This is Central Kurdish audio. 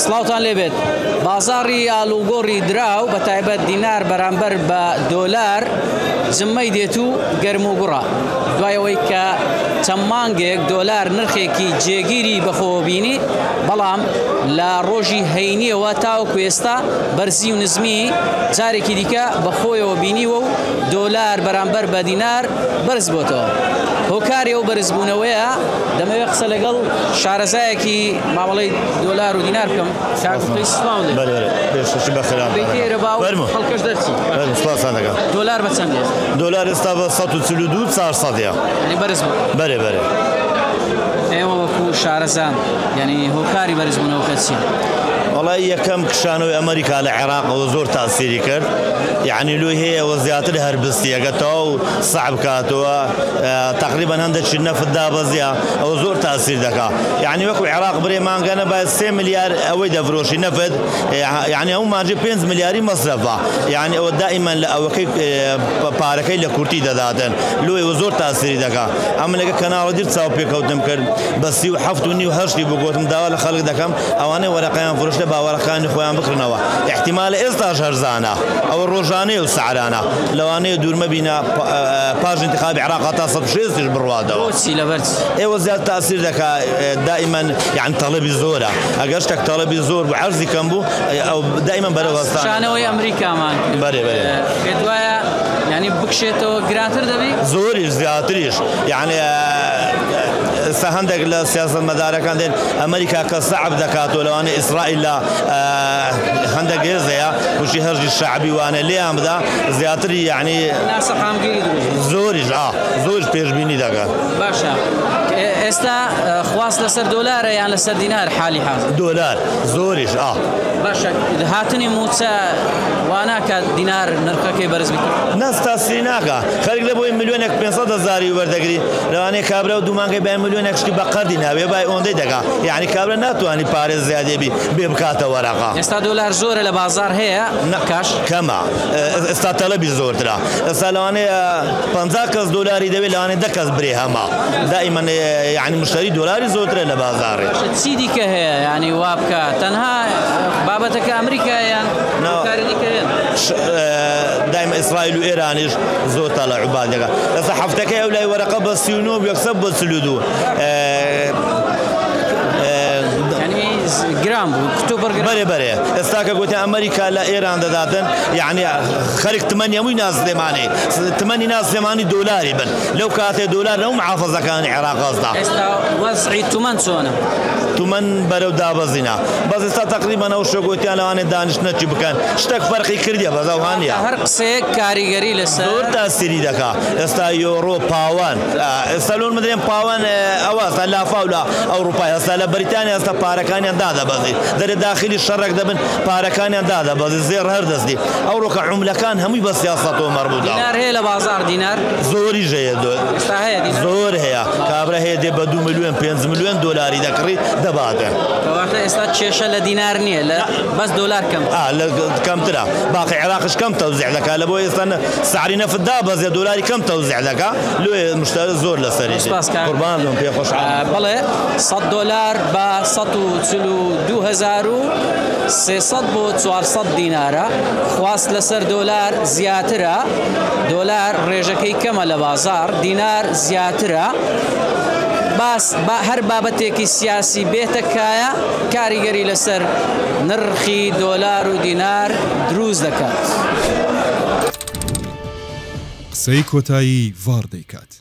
سڵاوتان لێبێت. بازاڕی ئالوگۆڕی دراو بە تایبەت دینار بەرامبەر بە دۆلار جمەی دێت و گەرم و گوڕە دوای ئەوەی کە چەند مانگێک دۆلار نرخێکی جێگیری بەخۆوە بینی بەڵام لە ڕۆژی هەینیەوە تاوەکو ئێستا بەرزی و نزمی جارێکی دیکە بەخۆیەوە بینیوە و دۆلار بەرامبەر بە دینار بەرز بۆتەوە. هۆکاری ئەو بەرزبوونەوەیە دەمەوێت قسە لەگەڵ شارەزایەکی مامەڵەی دۆلار و دینار بکەم. کاک قەیس سڵاو لێ. بەرێ بەرێ پێشکەشی بەخێران. بێتێرە باو خەڵکەش دەرچی. فەرموو سپاستان دەکەم. دۆلار بە چەند ئێستا؟ دۆلار ئێستا بە 142 400 ە. یانی بەرز بوو. بەرێ بەرێ. ئێوە وەکو شارەزان یانی هۆکاری بەرزبوونەوەکە چییە؟ وەڵای یەکەم کشانەوەی ئەمریکا لە عێراقەوە زۆر تاسیری کرد یعنی لۆی هەیە ئەوە زیاتر هەربستیەکە تەواو سەعب کاتەوە تقریبا هەندێکی نەفت دابەزیە ئەوە زۆر تاسیر دەکا یعنی وەکو عێراق برێ مانگانە باید سێ ملیار ئەوەی دەفرۆشی نەفت یعنی ئەو مانجی 5 ملیاری مەسرەفە یعنی ئەوە دائیما لە ئەوەکەی پارەکەی لە کورتی دەداتن لۆی ئەوە زۆر تاسیری دەکا ئەمن لەگە کەناڵە دیر چاو پێکەوتنم کرد بە 37 و نیو هەشتی بوو گۆتم داوا لە خەڵک دەکەم ئەوانەی وەرەقەیان فرۆشتە با وەرەقەکانی خۆیان بکڕنەوە ئیحتیمالە ئێستاش هەرزانە ئەوە ڕۆژانەیە و سەعرانە لەوانەیە دوور مەبینە پاش ئینتخابی عێراق تا 160 یش بڕواتەوە. بۆچی لەبەر چی؟ ئێوە زیاد تاسیر دەکا دائیمەن یان تەڵەبی زۆرە ئەگەر شتێک تەڵەبی زۆر بوو عەرزی کەم بوو ئەو دائیمەن بەرەو هەستان. کشانەوەی ئەمریکامان کرد. بەرێ بەرێ. پێت وایە یانی بکشێتەوە گرانتر دەبی؟ زۆریش زیاتریش یعنی ئێستا هەندێک لە سیاسەتمەدارەکان دێن ئەمریکا کە سەعب دەکاتەوە لەوانەیە ئیسرائیل لە هەندێک هێز هەیە وشی هەرجی شەعبی وانە لێیان بدا زیاتری یعنی ناسەقامگیری دروست زۆریش ئا زۆریش پێشبینی دەکات. باشە ئێستا خواست لەسەر دۆلارە یان لەسەر دینار حالی حازر؟ دۆلار زۆریش ئا. باشە هاتنی مووچە وا ناکات دینار نرخەکەی بەرز بیت؟ نا تاسیری ناکا خەریک لە بۆی ملیۆنێک 500 هەزاری وەردەگری لەوانەیە کابرا و دوو مانگەی بای ملیۆنێک شتی بە قەردی ناوێ بای ئۆندەی دەکا یعنی کابرا ناتوانانی پارێ زیادێ بی بێ بکاتە وەرەقە. ئێستا دۆلار زۆرە لە بازاڕ هەیە کاش؟ کەمە ئێستا تەلەبی زۆرترە ئێستا لەوانەیە 50 کەس دۆلاری دەوێت لەوانەیە 10 کەس برێ هەمە دائیمەن یعنی مشتری دۆلاری زۆرترە لە بازاڕێ. چی دیکە هەیە یعنی وا بکا تەنها بابەتەکە ئەمریکایە یان هۆکاری دیکە هەیە؟ دایم ئیسرائیل و ئێرانیش زۆر تەلەعوبات دەکا ئێستا هەفتەکەی ئەو لای وەرەقە بە 39 بوو یەکسەر بە 42 گران بوو کتوپڕ گران. بەرێ بەرێ ئێستا کە گوتیان ئەمریکا لە ئێران دەداتن یعنی خەرک تمەنی هەمووی ناس سلێمانی تمەنی ناس سلێمانی دۆلاری بن لەو کاتێ دۆلار لەو محافەزەکانی عێراق هەستا. ئێستا وەزعی تومەن چۆنە؟ تومەن بەرەو دابەزینە بەس ئێستا تەقریبەن ئەو شتە گوتیان لەوانەیە دانیشتنەکی بکەن شتێک فەرقی کردیە بەس ئەوها نییە. هەر قسەیەک کاریگەری لەسەر زۆر تاسیری دەکا ئێستا یۆرۆ پاوەن ئێستا لۆن مدرێن پاوەن ئەوە ئێستا لافاو لە ئەوروپای ئێستا لە بەریتانیا ئێستا پارەکانیان دادەبەزی دەرێ داخلی شەڕێک دەبن پارەکانیان دادەبەزی زێڕ هەر دەستی ئەوڕۆکە عوملەکان هەمووی بە سیاسەتەوە مەربووتە. دینار هەیە لە بازاڕ دینار؟ زۆریش هەیە ئێستا هەیە دینار؟ زۆر هەیە کابرا هەیە دێ بە 2 ملیۆن 5 ملیۆن دۆلاری دەکڕی دەباتە. کەواتە ئێستا کێشە لە دینار نییە لە بەس دۆلار کەم لە کەمترە باقی عێراقش کەم تەوزیع دەکا لە بۆ ئێستا سعری نەفت دابەزێ دۆلاری کەم تەوزیع دەکا لۆیە مشتری زۆر لەسەری سپاس کاک قوربان بم پێ خۆشحاڵ بەڵێ 100 دۆلار بە 142300 بۆ 400 دینارە خواست لەسەر دۆلار زیاترە دۆلار ڕێژەکەی کەمە لە بازاڕ دینار زیاترە باس با هەر بابەتێکی سیاسی بێتە کایە کاریگەری لەسەر نرخی دۆلار و دینار دروست دەکات. قسەی کۆتایی ڤاڕ دەیکات.